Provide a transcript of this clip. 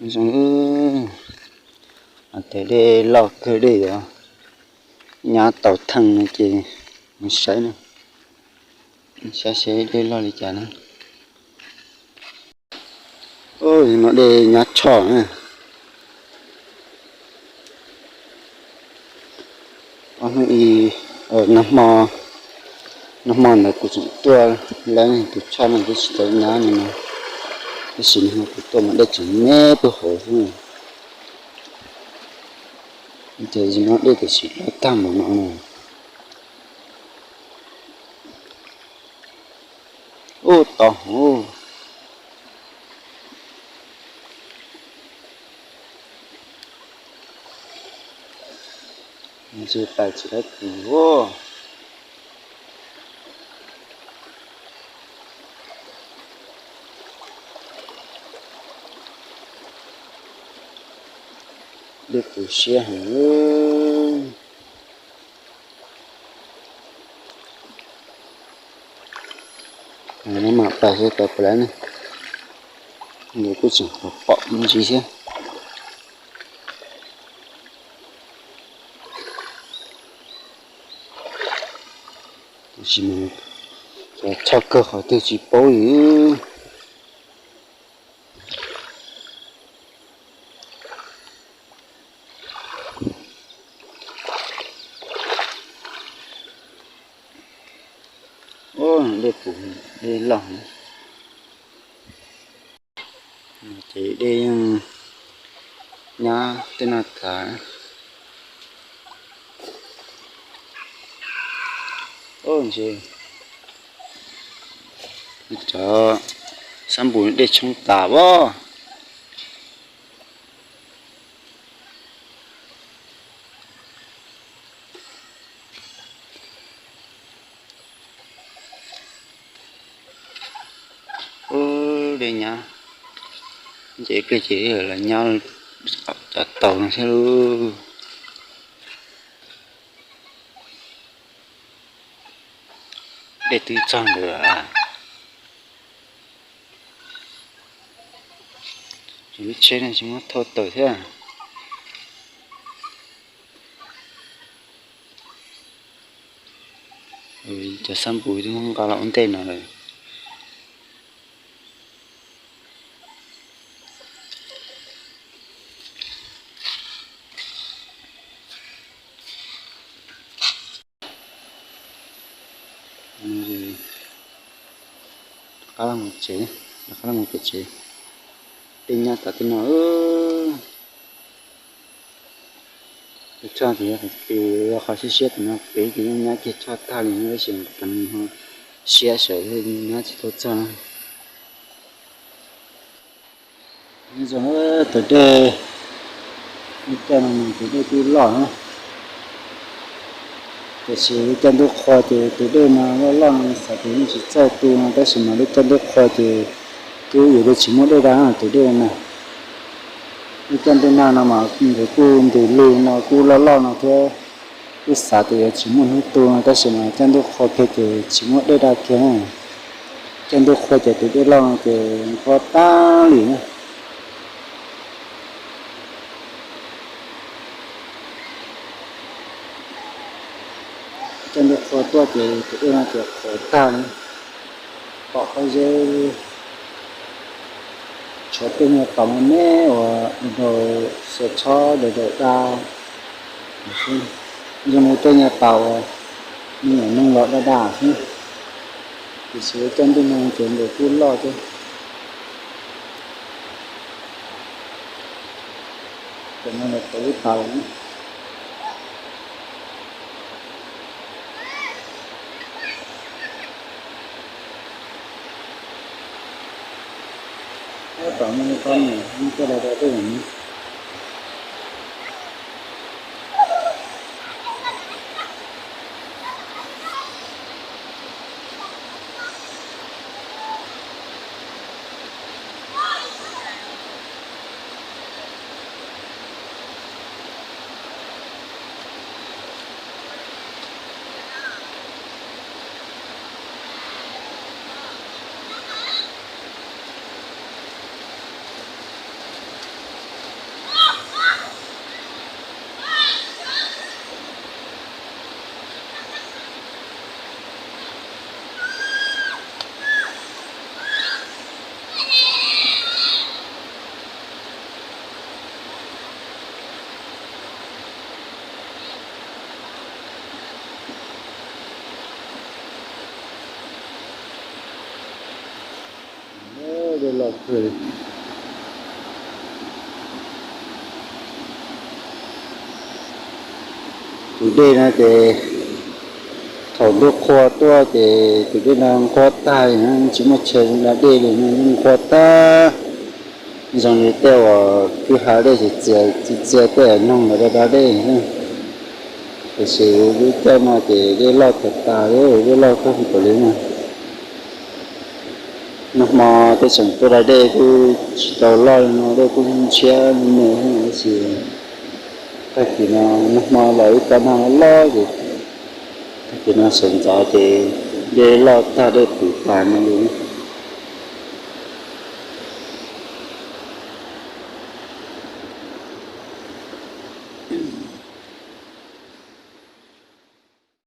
Zoo, hais tias dej loj kawg, dej yuav nyab tau theej no ces mus saib, saib seb dej loj li cas na. Ub, no dej nyab tshoj na. Ob hnub ib, nag hmo, nag hmo ntawd kuv tseem tuaj lawv tus tshoj no twb tsis tau nyab no, tab sis nag hmo kuv tuaj mas dej tseem me puag hauv xwb. Ces no dej tiam sis loj tag npaum no na. Ub, tod hauv. Ntsia pais tsis tau pus. Dej pus siab heev. Mam pais seb tau puas lav ne, nws kuj tseem pom me ntsis thiab. Tab sis mas tshoj kawg qhov twg tsis paub li. Ub, dej pus, dej loj. Ces dej yeej nyab tej no tas. Ub, ntshe cov sab npus dej tshoob tas as. Ub, dej nyab, nce pliag ces los nyob cov taus no thiab lauj. Dej twb txog ntawd. Ces lub tsheb no tsis muab thauj tawm thiab. Cov sab npus twb muab nqa los ua ntej no lawm. Rov qab los mus tsev, rov qab los mus pem tsev. Dej nyab tas tej no. Tshaj tias qhov siab siab tim no pem ces yeej nyab kiag tshaj tag li no, tab sis ho siab sawv nyab tsis tau txog. Tus dej, lub caij no tus dej twb loj na, tiam sis lub caij ntuj qhua ces tus dej no loj loj no xav tias yeej tsis txawj tu no, tab sis mas lub caij ntuj qhua ces twb yuav tsis muaj dej dab tus dej no na. Lub caij ntuj nag no mas nkawd kuj ntus lug no kuj loj loj no thiab, kuj xav tias yuav tsis muaj hnub tu no, tab sis mas caij ntuj qhua kiag ces tsis muaj dej dab kiag na. Caij ntuj qhua ces tus dej loj no ces nqhuab tag li na. Caij ntuj qhua tuaj ces tus dej no ces qhuav tag li, pom qab zeb. Tshuav tej nyuag taus me me uas daus, xyov tshob daus daus da xwb, zoo li tej nyuag taus uas me nyuam neeg los daj daj xwb. Tiam sis caij ntuj no ces nkawd kuj loj thiab. Cov no los tau ib tas lawm. Tab tom muaj ib qhov niam muaj coj los rau tej no. Dej loj kawg. Tus dej no ces thaum ntuj qhua tuaj ces tus dej no nqhuab tag li na, tsis muaj chaw da dej li no, nqhuab tag. Zoo li tej uas kwj ha dej txias txias, txias tej noog los da da dej. Tiam sis lub caij no ces dej loj tag tas li, dej loj kawg nkaus li na. Nag hmo tej tseem tuaj da dej twb tsis tau loj li no, dej kuj ntshiab me me, tab sis tag kis no, nag hmo los ib tag nag loj ces tag kis no sawv ntxov ces dej loj tag, dej puv tas no li.